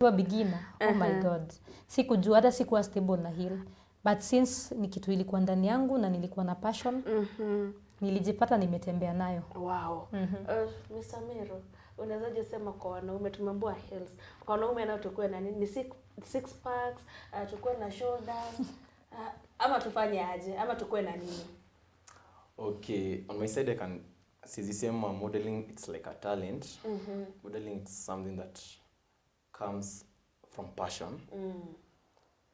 Nikiwa beginner, oh my God, sikujua, hata sikuwa stable na heel, but since ni kitu ilikuwa ndani yangu na nilikuwa na passion, nilijipata nimetembea nayo. Wow. Mr. Meru, unawezaje sema kwa wanaume, tumeambiwa heels. Kwa wanaume nao tukuwe na nini? Ni six packs, tukuwe na shoulders, ama tufanye aje? Ama tukuwe na nini? Okay, on my side I can siwezi sema modeling, it's like a talent. Modeling is something that comes from passion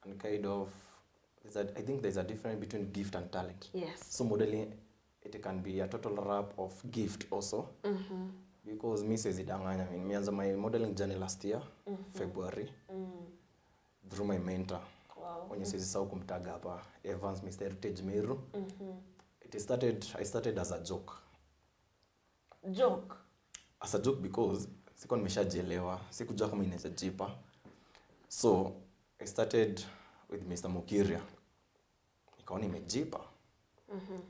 and kind of I think there's a difference between gift and talent. So modeling, it can be a total wrap of gift also. Because mi siwezi danganya, nimeanza my modeling journey last year, February, through my mentor. Mwenye siwezi sahau kumtaga hapa, Evans, Mr. Heritage Meru. It started I started as a joke. Joke. As a joke because sikuwa nimeshajielewa, sikujua kama inaweza jipa. So I started with Mr. Mukiria. Nikaona imejipa.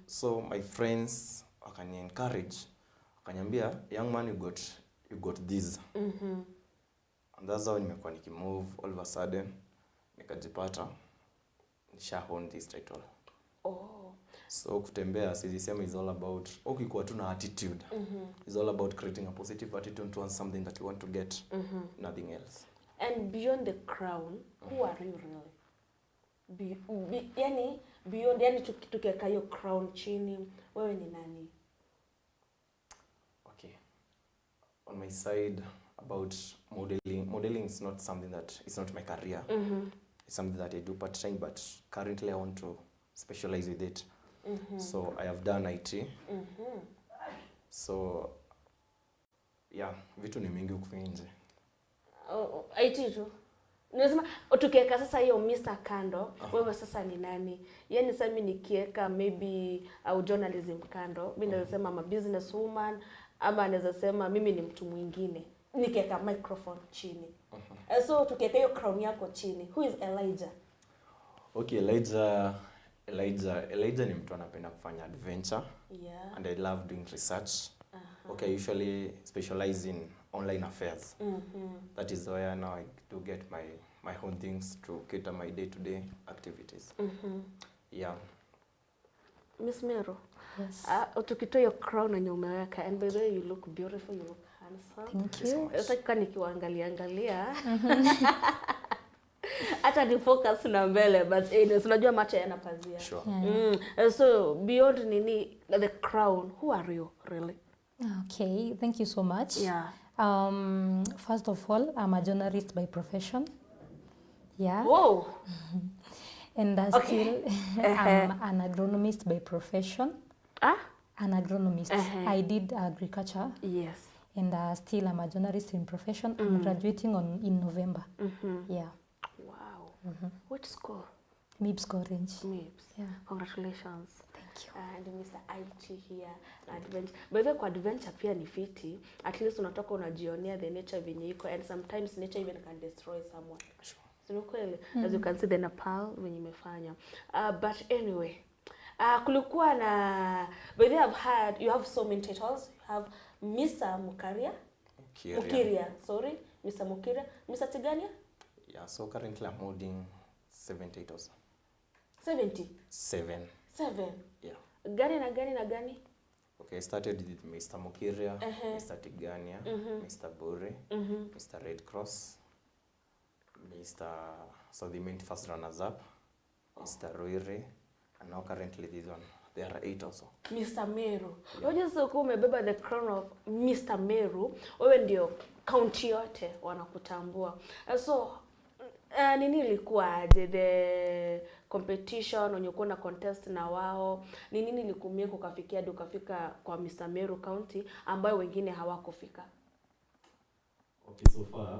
So my friends wakani encourage, wakaniambia, "Young man, you got this." And that's how nimekuwa nikimove. All of a sudden nikajipata nisha own this title. So kutembea, siwezi sema is all about, ukikuwa tu na attitude, is all about creating a positive attitude towards something that you want to get, nothing else. And beyond the crown, who are you really? Yani beyond, yani tukiweka hiyo crown chini, wewe ni nani? Okay, on my side about modeling, modeling is not something that, it's not my career. It's something that I do part time, but currently I want to specialize with it. So I have done IT. So yeah, vitu ni mingi huku nje. Oh, IT tu. Nasema tukiweka sasa hiyo Mr. kando, wewe sasa ni nani? Yaani sasa mimi nikiweka maybe au journalism kando, mimi naweza sema I'm a business woman ama naweza sema mimi ni mtu mwingine. Nikiweka microphone chini. So tukiweka hiyo crown yako chini, who is Elijah? Okay, Elijah ni mtu anapenda kufanya adventure and I love doing research. Okay, I usually specialize in online affairs. That is where now I do get my own things to cater my day-to-day activities. Yeah. Miss Meru, Yes. Tukitoa hiyo crown yenye umeweka, and by the way you look beautiful, you look handsome. Thank you. Sasa kwa nikiwaangalia angalia hata ni focus na mbele, but anyways, unajua macho yana pazia. Sure. So beyond nini, the crown, who are you really? Okay, thank you so much. First of all, I'm a journalist by profession. Yeah. Whoa. And still, I'm an agronomist by profession. Ah? An agronomist. I did agriculture and still I'm a journalist in profession. I'm graduating on in November. Yeah. Wow. Which school? MIBS College. MIBS. Yeah. Congratulations. Thank you. And Mr. IT here na adventure. By the way, kwa adventure pia ni fiti. At least unatoka unajionea the nature venye iko, and sometimes nature even can destroy someone. Sure. Si ni kweli? As you can see the Nepal venye imefanya. But anyway, kulikuwa na, by the way, I've heard you have so many titles. You have Mr. Mukaria, Mukiria. Mukiria, sorry, Mr. Mukiria, Mr. Tigania? Yeah, so currently I'm holding seven titles. 70. Seven. Seven. Yeah. Gani na gani na gani? Okay, I started with Mr. Mukiria, Mr. Tigania, Mr. Bure, Mr. Red Cross, Mr. Southern First Runners Up, Mr. Ruire, and now currently this one. There are eight also. Mr. Meru. Unajua sasa ukiwa umebeba the crown of Mr. Meru, wewe ndio county yote wanakutambua. So nini ilikuwa aje, the competition wenye ulikuwa na contest na wao, ni nini ilikumia ukafikia hadi ukafika kwa Mr. Meru County ambayo wengine hawakufika? Okay, so far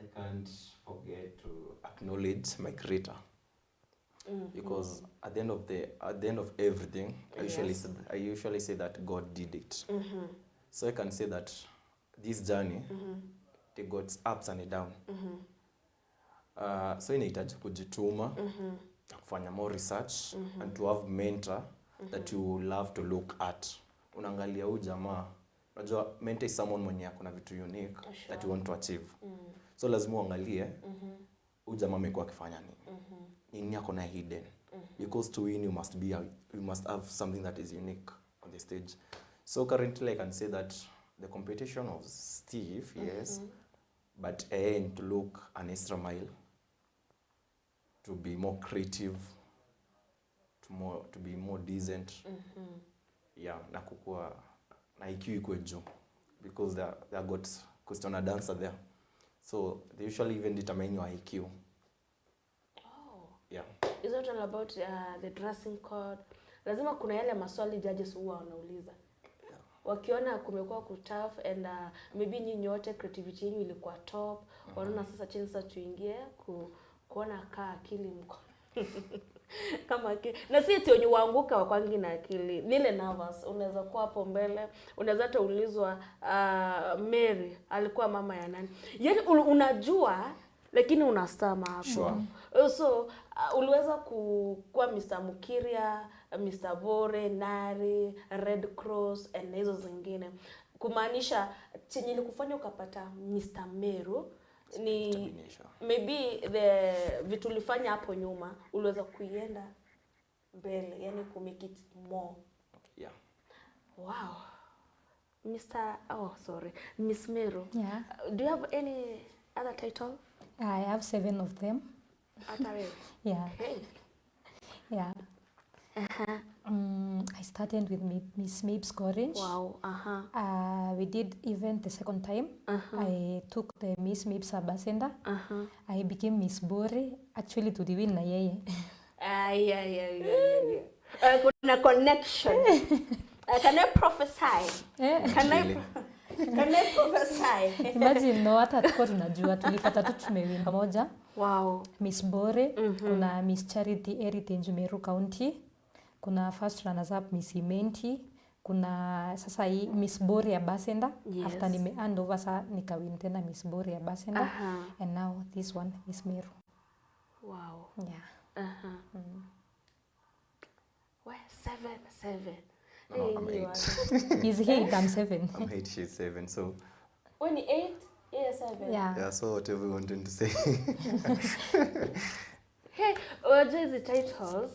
I can't forget to acknowledge my creator. Because at the end of everything, I usually say that God did it. So I can say that this journey, it got ups and down. So inahitaji kujituma na kufanya more research and to have mentor that you love to look at. Unaangalia huyu jamaa, unajua mentor is someone mwenye ako na vitu unique that you want to achieve. So lazima uangalie huyu jamaa amekuwa akifanya nini, nini ako na hidden, because to win you must have something that is unique on the stage. So currently I can say that the competition of stiff, yes, but I aim to look an extra mile, to be more creative, to be more decent, yeah, na kukua na IQ ikuwe juu, because there got question and answer there, so they usually even determine your IQ. Oh. Yeah. It's not all about the dressing code. Lazima kuna yale maswali judges huwa wanauliza. Wakiona kumekuwa kutough and maybe nyinyi wote creativity yenu ilikuwa top, wanaona sasa chini sasa tuingie kuona kaa akili mko kama akili na si eti wenye waanguka wakwangi na akili nile nervous. Unaweza kuwa hapo mbele, unaweza hata ulizwa, Mary alikuwa mama ya nani, yaani unajua lakini unastama hapo. Sure. So uliweza kuwa Mr. Mukiria, Mr. Bore, Nari, Red Cross and hizo zingine, kumaanisha chenye ilikufanya ukapata Mr. Meru ni Determination. Maybe the vitu ulifanya hapo nyuma uliweza kuienda mbele, yani ku make it more. Yeah. Wow. Mr. Oh, sorry, Miss Meru. Yeah. Do you have any other title? I have seven of them. Hata wewe? Yeah. Hey. Yeah. I started with Miss Mapes Orange. Wow. We did event the second time. I took the Miss Mapes Abasenda. I became Miss Bore. Actually, tuliwin na yeye. Ay, ay, ay, ay, ay. Kuna connection. Can I prophesy? Can I Really. Can I prophesy? Imagine, no, hata hatukuwa tunajua, tulipata tu tumewin pamoja. Miss Bore, kuna Miss Charity Heritage Meru County, kuna first runners up Miss Imenti, kuna sasa hii Miss Bore ya Basenda. After nime hand over sa nikawin tena Miss Bore ya Basenda. And now this one, Miss Meru. Yeah. Well, seven, seven. No, Hey, I'm ni eight. He's eight, I'm seven. I'm eight, she's seven. So Wewe ni eight, yeye seven. Yeah. Yeah, so whatever you wanted to say. Hey, unajua hizi titles,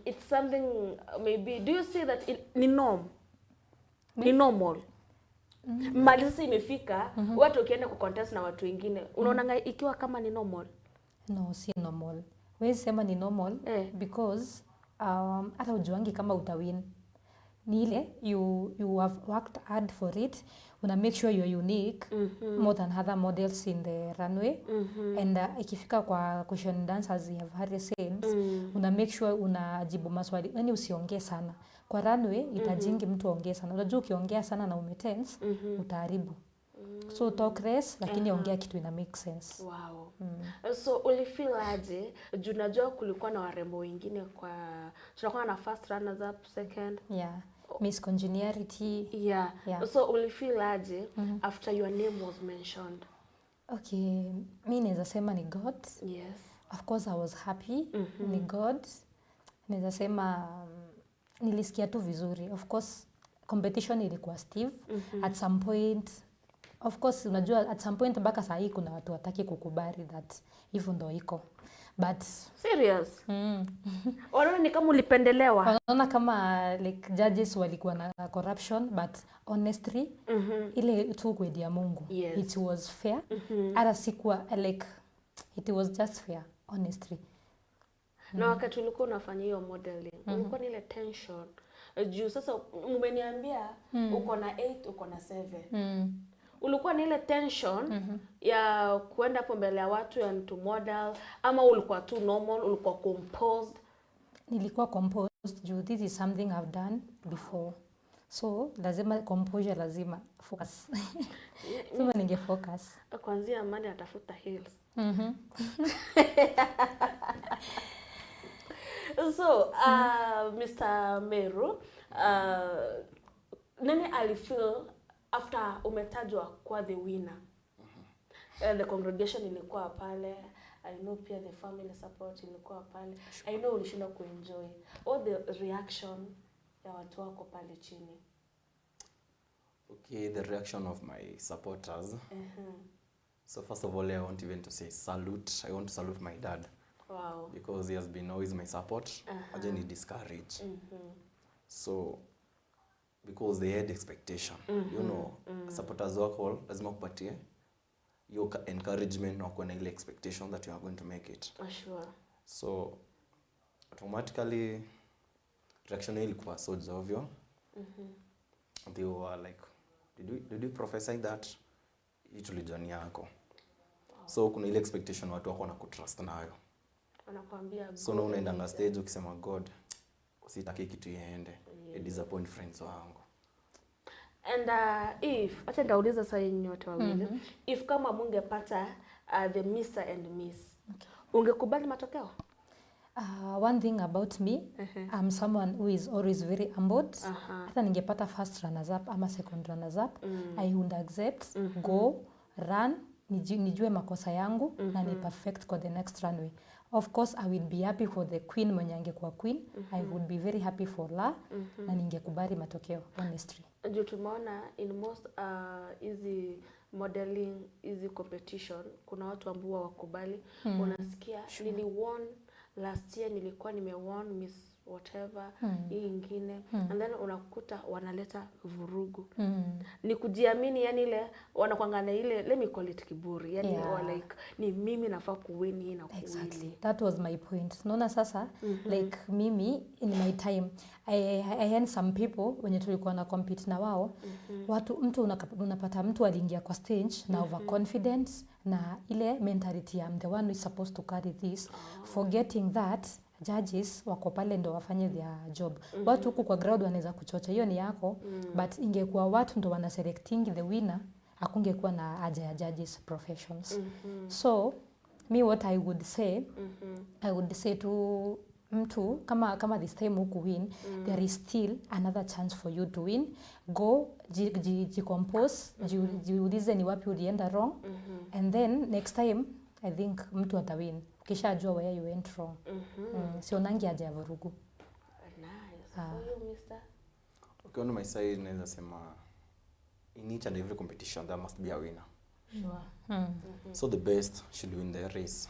it's something maybe, do you see that ni norm? Ni normal. Mali sasa imefika, watu ukienda kucontest na watu wengine, unaonanga ikiwa kama ni normal? No, si normal. Wezi sema ni normal because hata ujuangi kama utawin. Ni ile you have worked hard for it, una make sure you're unique more than other models in the runway, and ikifika kwa question and answers, you have already said, una make sure unajibu maswali, yani usiongee sana kwa runway. Itajingi mtu aongee sana. Unajua ukiongea sana na umetense, utaharibu. So talk less, lakini ongea kitu ina make sense. Wow. So ulifeel aje? Juu najua kulikuwa na warembo wengine kwa, tunakuwa na first runners up, second. Yeah, Miss Congeniality. Yeah. So ulifeel aje after your name was mentioned? Okay, mi naweza sema ni God. Of course I was happy. Ni God. Naweza sema nilisikia tu vizuri. Of course competition ilikuwa stiff at some point. Of course unajua at some point mpaka saa hii kuna watu wataki kukubali that hivyo ndo iko, but Serious? Wanaona ni kama ulipendelewa. Wanaona kama like judges walikuwa na corruption, but honestly, ile tu kweli ya Mungu, it was fair. Hata sikuwa like, it was just fair, honestly. Na wakati ulikuwa unafanya hiyo modeling, ulikuwa na ile tension? Juu sasa umeniambia uko na 8, uko na 7. Ulikuwa na ile tension ya kuenda hapo mbele ya watu and to model, ama ulikuwa tu normal, ulikuwa composed? Nilikuwa composed juu this is something I've done before, so lazima composure, lazima focus, lazima ninge focus. Kwanzia Amani atafuta heels. So Mr. Meru, nani alifeel after umetajwa kuwa the winner? The congregation ilikuwa pale. I know pia the family support ilikuwa pale. I know ulishinda kuenjoy. All the reaction ya watu wako pale chini. Okay, the reaction of my supporters. So first of all, I want even to say salute. I want to salute my dad because he has been always my support. Hajani discourage. So because they had expectation, supporters wako lazima kupatie hiyo encouragement na wakuwe na ile expectation that you are going to make it. So automatically reaction yao ilikuwa so jovial. They were like, did we prophesy that? Hii tulijua ni yako. So kuna ile expectation watu wako na kutrust nayo. Wanakuambia So go na unaendanga and- stage ukisema, "God, sitaki kitu iende yeah. disappoint friends wangu." And if acha ndauliza sasa nyinyi wote wawili, if kama mungepata the Mr and Miss, ungekubali matokeo? One thing about me, I'm someone who is always very humbled. Hata ningepata first runners up ama second runners up, I would accept, go, run, nijue makosa yangu na ni perfect kwa the next runway. Of course, I will be happy for the queen mwenye angekuwa queen. I would be very happy for la na ningekubali matokeo, honestly. Juu tumeona in most hizi modeling, hizi competition, kuna watu ambao wakubali. Unasikia nili won last year, nilikuwa nimewon Miss whatever, hii ingine, and then unakuta wanaleta vurugu. Ni kujiamini, yani ile wanakwanga na ile, let me call it kiburi, yani wa like ni mimi nafaa kuwin hii na kuwin. Exactly. That was my point. Naona sasa, like mimi in my time I had some people wenye tulikuwa na compete na wao. Watu mtu unapata mtu aliingia kwa stage na overconfidence na ile mentality ya "I'm the one who is supposed to carry this," forgetting that judges wako pale ndo wafanye their job. Watu huku kwa crowd wanaweza kuchocha, hiyo ni yako, but ingekuwa watu ndo wana selecting the winner, hakungekuwa na haja ya judges professions. So me, what I would say, I would say to mtu kama this time huku win, there is still another chance for you to win. Go jicompose, jiulize ni wapi ulienda wrong, and then next time I think mtu atawin ukishajua where you went wrong. Sionangi haja ya vurugu. Nice. Ah. For you, mister? Okay, on my side naweza sema in each and every competition there must be a winner. So the best should win the race.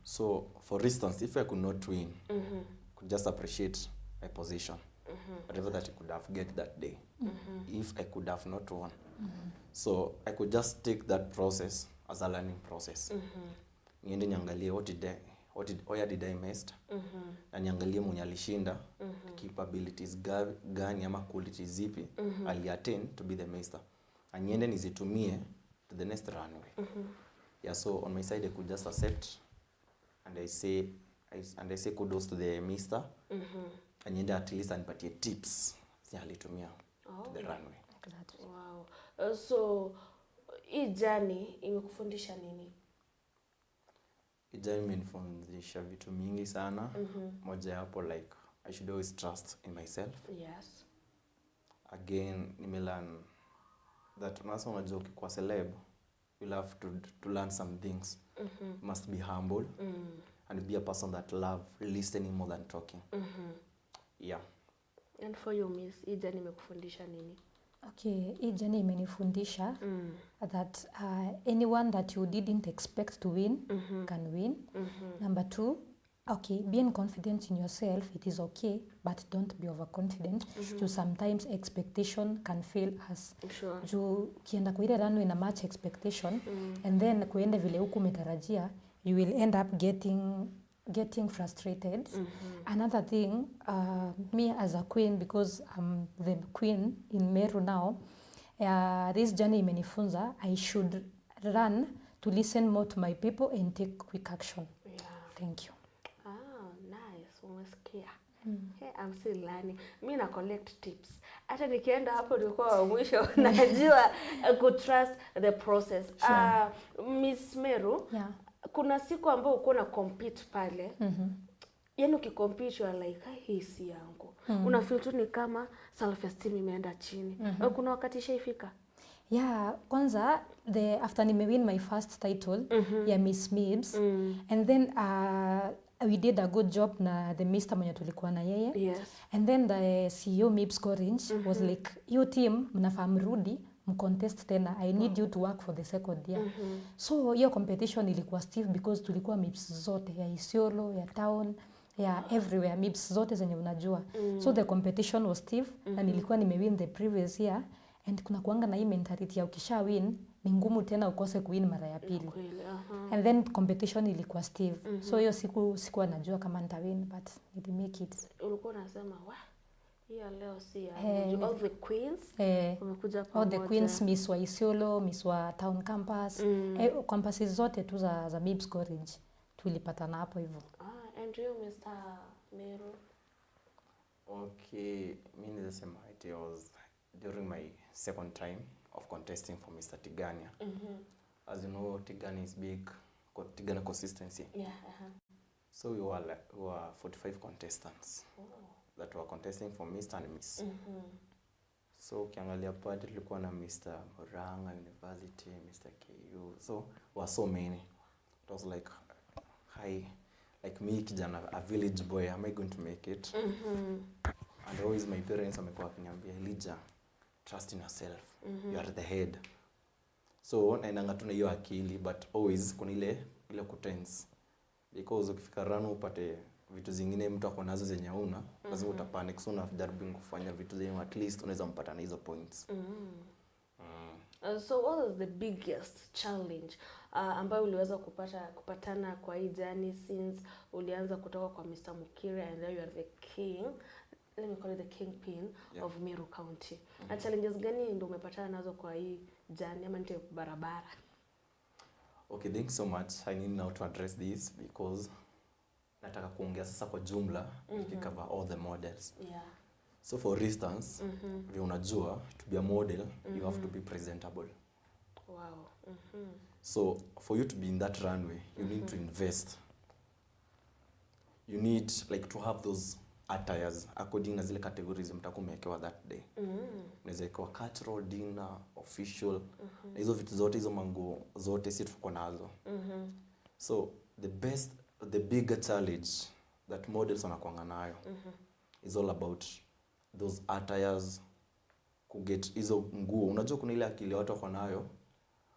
So for instance, if I could not win, could just appreciate my position, whatever that I could have get that day. If I could have not won, so I could just take that process as a learning process. Niende niangalie what did I, what did, where did I messed, na niangalie mwenye alishinda capabilities gani ama qualities zipi aliattain to be the master, na niende nizitumie to the next runway. Yeah, so on my side I could just accept and I say kudos to the mister, and niende at least anipatie tips zenye alitumia to the runway. Exactly. Wow. So hii journey imekufundisha nini? Ija imenifundisha vitu mingi sana. Moja yapo, like I should always trust in myself. Again, nimelearn that unasa, unajua ukikuwa celeb you'll have to learn some things. You must be humble and be a person that love listening more than talking. Yeah. And for you, miss, hii journey imekufundisha nini? Okay, hii journey imenifundisha that anyone that you didn't expect to win can win. Number two, okay, being confident in yourself, it is okay, but don't be overconfident. Juu sometimes expectation can fail us. Juu ukienda kwa ile runway na much expectation and then kuende vile huku umetarajia, you will end up getting frustrated. Another thing, me as a queen, because I'm the queen in Meru now, this journey imenifunza I should run to listen more to my people and take quick action. Thank you. Ah, nice. Umesikia? Hey, I'm still learning. Mi na collect tips. Hata nikienda hapo nilikuwa wa mwisho, najua kutrust the process. Miss Meru, kuna siku ambayo uko na compete pale. Yaani ukicompete you are like, "Ah, hii si yangu." Una feel tu ni kama self esteem imeenda chini. Kuna wakati ishaifika? Yeah, kwanza the after nimewin my first title ya Miss Mibs, and then we did a good job na the mister mwenye tulikuwa na yeye. And then the CEO Mibs Corange was like, "Hiyo team mnafaa mrudi Mcontest tena. I need you to work for the second year. So hiyo competition ilikuwa stiff because tulikuwa MIBS zote ya Isiolo, ya town, ya everywhere, MIBS zote zenye unajua. So the competition was stiff na nilikuwa nimewin the previous year, and kuna kuanga na hii mentality ya ukisha win ni ngumu tena ukose kuwin mara ya pili. Kweli, aha. And then competition ilikuwa stiff. So hiyo siku sikuwa najua kama nitawin, but nilimake it. Ulikuwa unasema, "Wa, hiyo leo si ya Eh, all the queens eh, wamekuja all the pamoja." queens, Miss wa Isiolo, Miss wa town campus, campuses zote tu za MIBS College tulipatana hapo hivyo. Ah, and you, Mr. Meru? Okay, mi naweza sema it was during my second time of contesting for Mr. Tigania. As you know, Tigania is big, Tigania consistency. So we were 45 contestants that were contesting for Mr. and Miss. So ukiangalia pale tulikuwa na Mr. Murang'a University, Mr. KU. So were so many. It was like, hi, like me kijana, a village boy, am I going to make it? And always my parents wamekuwa wakiniambia, "Elijah, trust in yourself. You are the head." So naendanga tu na hiyo akili, but always kuna ile kutense because ukifika run upate vitu zingine mtu ako nazo zenye hauna, lazima utapanic. So unajaribu kufanya vitu zenye at least unaweza mpata na hizo points. So what was the biggest challenge ambayo uliweza kupatana kwa hii journey since ulianza kutoka kwa Mr. Mukiri and now you are the king, let me call it the kingpin of Meru County? Na challenges gani ndio umepatana nazo kwa hii journey, ama nite barabara? Okay, thanks so much. I need now to address this because nataka kuongea sasa kwa jumla, nikicover all the models. So for instance, vile unajua, to be a model you have to be presentable. So for you to be in that runway, you need to invest. You need like to have those attires according na zile categories mtakuwa umewekewa that day. Unaweza wekewa cultural, dinner, official, na hizo vitu zote, hizo manguo zote si tuko nazo. So the bigger challenge that models wanakuanga nayo is all about those attires, kuget hizo nguo. Unajua kuna ile akili watu wako nayo,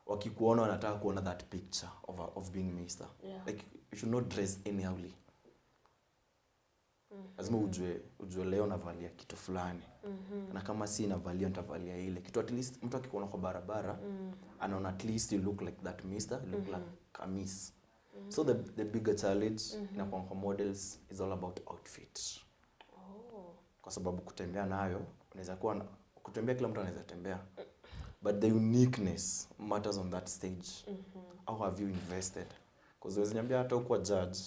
wakikuona wanataka kuona that picture of being mister. Like you should not dress anyhowly. Lazima ujue leo navalia kitu fulani, na kama si navalia, nitavalia ile kitu. At least mtu akikuona kwa barabara anaona at least you look like that mister, you look like a miss. So the bigger challenge inakuwa kwa models is all about outfit, kwa sababu kutembea nayo unaweza kuwa kutembea, kila mtu anaweza tembea, but the uniqueness matters on that stage. How have you invested? Because huwezi niambia hata ukuwa judge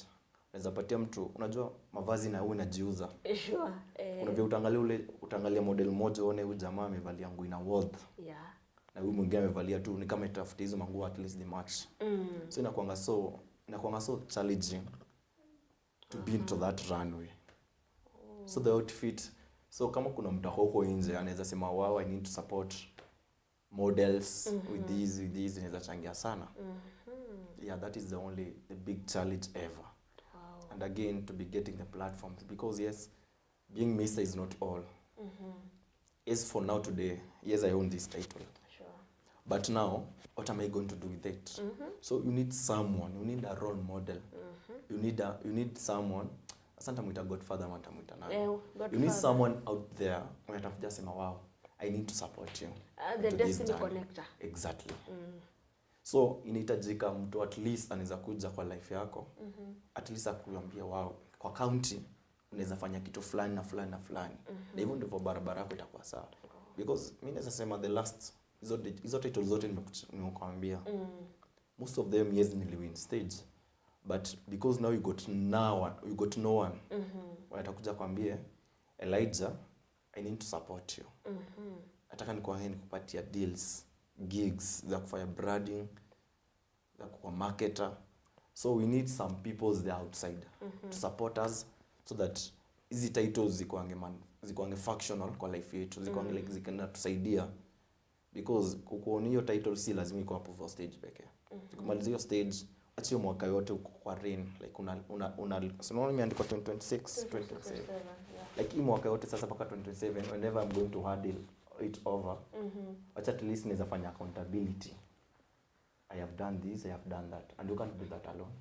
unaweza patia mtu, unajua mavazi na wewe unajiuza. Kuna vile utaangalia ule, utaangalia model moja uone huyu jamaa amevalia nguo ina worth na huyu mwingine amevalia tu ni kama itafuta hizo manguo at least the match. So inakuanga so challenging to be into that runway. So the outfit, so kama kuna mtu ako huko nje anaweza sema, "Wow, I need to support models with this," inaweza changia sana. Yeah, that is the big challenge ever. And again, to be getting the platforms, because yes, being Mr is not all. Yes, for now today, yes, I own this title, but now what am I going to do with it? So you need someone, you need a role model, you need someone, sasa nitamuita godfather ama nitamuita nani? Eh, You need godfather. someone out there mwenye atakuja sema, "Wow, I need to support you The into this destiny journey." connector. Exactly. So inahitajika mtu at least anaweza kuja kwa life yako, at least akuambia, "Wow, kwa county unaweza fanya kitu fulani na fulani na fulani," na hivyo ndivyo barabara yako itakuwa sawa. Because mi naweza sema the last hizo title zote nimekuambia, most of them, yes, niliwin stage, but because now you got no one watakuja kwambie, "Elijah, I need to support you. Nataka nikuwa nikupatia deals, gigs za kufanya branding, za kuwa marketer." So we need some people there outside to support us so that hizi titles zikuange functional kwa life yetu, zikuange like zikanatusaidia, because kukuona hiyo title si lazima iko hapo for stage pekee. Ukimaliza hiyo stage, acha hiyo mwaka yote uko kwa reign, like una so unaona imeandikwa 2026, 2027, 2027, yeah. like hii mwaka yote sasa mpaka 2027, whenever I'm going to hurdle it over, acha at least naweza fanya accountability. I have done this, I have done that, and you can't do that alone.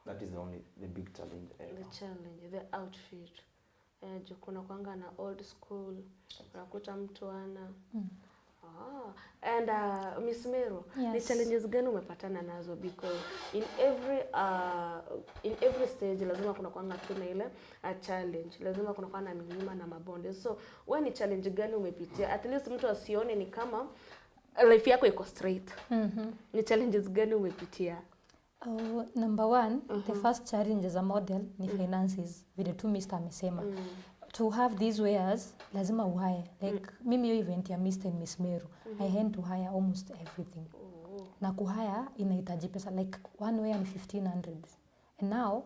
That is the big challenge ever. The challenge, the outfit. Juu kuna kwanga na old school, unakuta mtu ana And Miss Meru, ni Yes. challenges gani umepatana nazo? Because in every stage lazima kuna kwanga tu na ile a challenge, lazima kuna kwanga na milima na mabonde. So we ni challenge gani umepitia? At least mtu asione ni kama life yako iko straight. Ni challenges gani umepitia? Oh, number one, the first challenge as a model ni finances, vile tu Mr. amesema. To have these wares, lazima uhire. Like, mimi hiyo event ya Mr. and Miss Meru, I had to hire almost everything. Na kuhire inahitaji pesa, like one wear ni 1500. And now,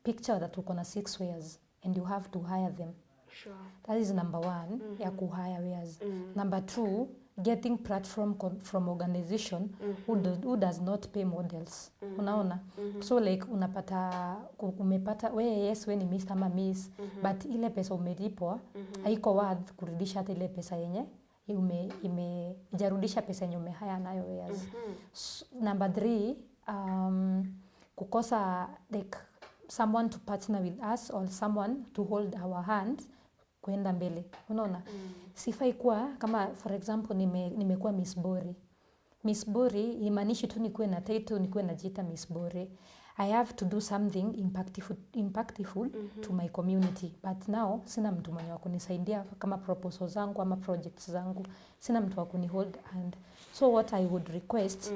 picture that uko na six wares and you have to hire them. That is number one, ya kuhire wares. Number two, getting platform from organization who does not pay models. Unaona? So like unapata umepata we, yes, we ni Mr ama Miss, but ile pesa umelipwa haiko worth kurudisha hata ile pesa yenye ime ijarudisha pesa yenye umehire nayo wares. Number three, kukosa like someone to partner with us or someone to hold our hand kwenda mbele. Unaona? Sifai kuwa kama, for example, nimekuwa Miss Bori. Miss Bori imaanishi tu nikuwe na title, nikuwe najiita Miss Bori. I have to do something impactful to my community, but now sina mtu mwenye wa kunisaidia kama proposal zangu ama projects zangu, sina mtu wa kunihold hand. So what I would request,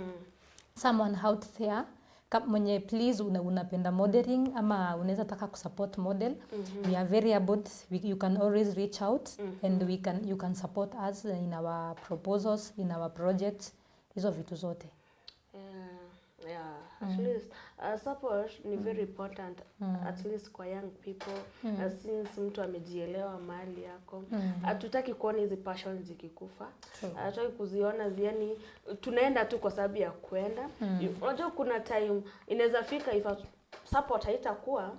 someone out there mwenye please unapenda modeling ama unaweza taka kusupport model, we are very able, you can always reach out and you can support us in our proposals, in our projects, hizo vitu zote. Yeah. At least support ni very important, at least kwa young people, since mtu amejielewa mahali yako. Hatutaki kuona hizi passion zikikufa. True. Hatutaki kuziona yani tunaenda tu kwa sababu ya kwenda. Unajua kuna time inaweza fika, if support haitakuwa,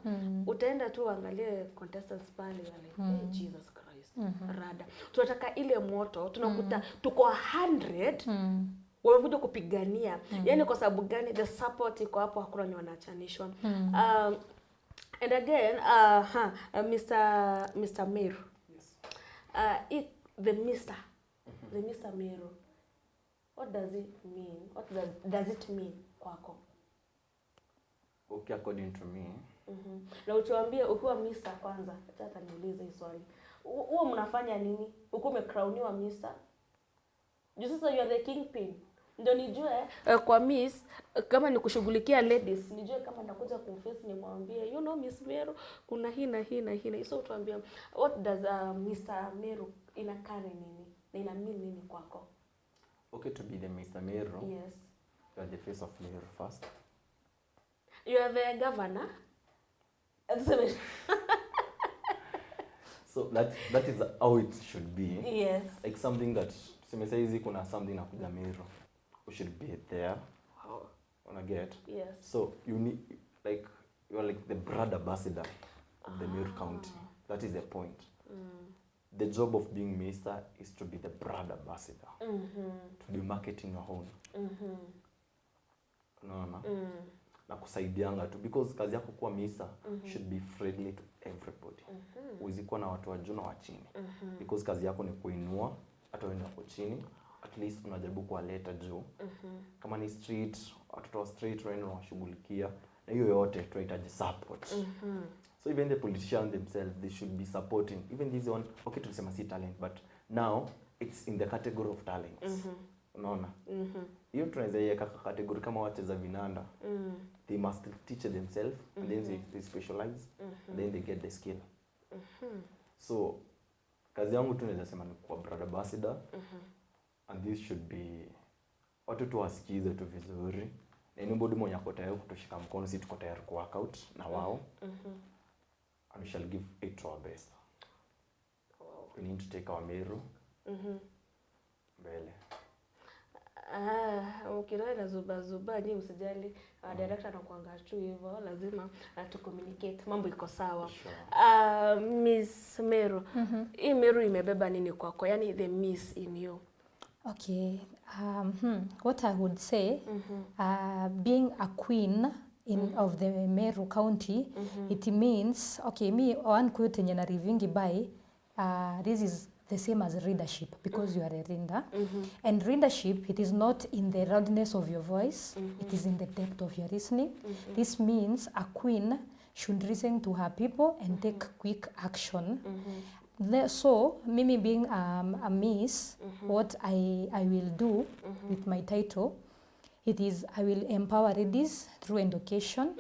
utaenda tu uangalie contestants pale, you're like, "Hey, Jesus Christ, rada." Tunataka ile moto, tunakuta tuko 100 wamekuja kupigania. Yani kwa sababu gani? The support iko hapo, hakuna wenye wanaachanishwa. And again, Mr. Meru, the Mr. Meru, what does it mean? What does it mean kwako? Okay, according to me, Na utuambie ukiwa Mr. Kwanza, acha hata niulize hii swali. Huwa mnafanya nini ukiwa umecrowniwa Mr.? Juu sasa you are the kingpin. Ndio nijue kwa Miss, kama ni kushughulikia ladies, nijue kama nitakuja kumface nimwambie, "Miss Meru, kuna hii na hii na hii na hii." So utuambie, what does Mr. Meru ina carry nini na ina mean nini kwako? Okay, to be the Mr. Meru, you are the face of Meru first. You are the governor. Tuseme- So that is how it should be. Like something that, tuseme saizi kuna something nakuja Meru, we should be there. Una get? Yes. So you need, like, you are like the brand ambassador of the Meru County. That is the point. The job of being minister is to be the brand ambassador, to be marketing your own. Unaona? Na kusaidianga tu, because kazi yako kuwa minister should be friendly to everybody. Huwezi kuwa na watu wa juu na wa chini. Because kazi yako ni kuinua hata wende wako chini, at least unajaribu kuwaleta juu. Kama ni street, watoto wa street unaenda unawashughulikia, na hiyo yote tunahitaji support. So even the politicians themselves, they should be supporting even this one. Okay, tulisema si talent, but now it's in the category of talents. Unaona? Hiyo tunaweza iweka kwa category kama wacheza vinanda. They must teach themselves and then they specialize and then they get the skill. So kazi yangu tu naweza sema ni kuwa brand ambassador, and this should be watu tu wasikize tu vizuri, na anybody mwenye ako tayari kutushika mkono, si tuko tayari ku work out na wao and we shall give it to our best. We need to take our Meru mbele. Ah, ukiona na zuba zuba nyinyi msijali. Director anakuanga tu hivyo, lazima tu communicate. Mambo iko sawa. Sure. Miss Meru. Hii Meru imebeba nini kwako? Yaani the miss in you. Okay. What I would say, being a queen in of the Meru County, it means, okay, me one quote yenye na livingi by, this is the same as leadership because you are a leader. And leadership, it is not in the loudness of your voice, it is in the depth of your listening. This means a queen should listen to her people and take quick action. So, mimi being a miss, what I will do with my title, it is I will empower ladies through education.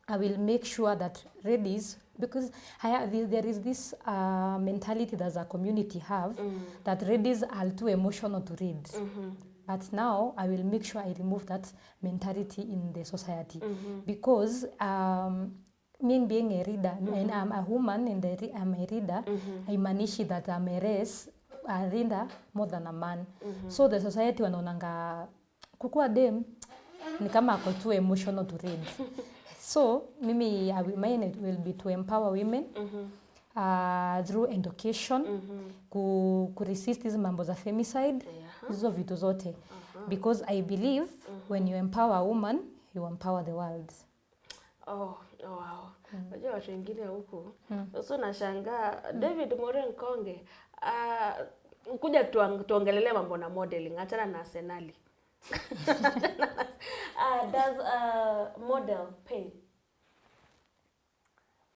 I will make sure that ladies, because there is this mentality that a community have, that ladies are too emotional to read. But now I will make sure I remove that mentality in the society. Because me being a reader, and I'm a woman and I'm a reader, haimaanishi that I'm a race, a reader more than a man. So the society wanaonanga kukua dem ni kama ako too emotional to read. So mimi mine it will be to empower women through education, ku resist hizi mambo za femicide, hizo vitu zote, because I believe when you empower a woman, you empower the world. Oh wow. Unajua watu wengine huku sasa nashangaa David More Nkonge, kuja tuongelelee mambo na modeling, achana na Arsenali. Does model pay?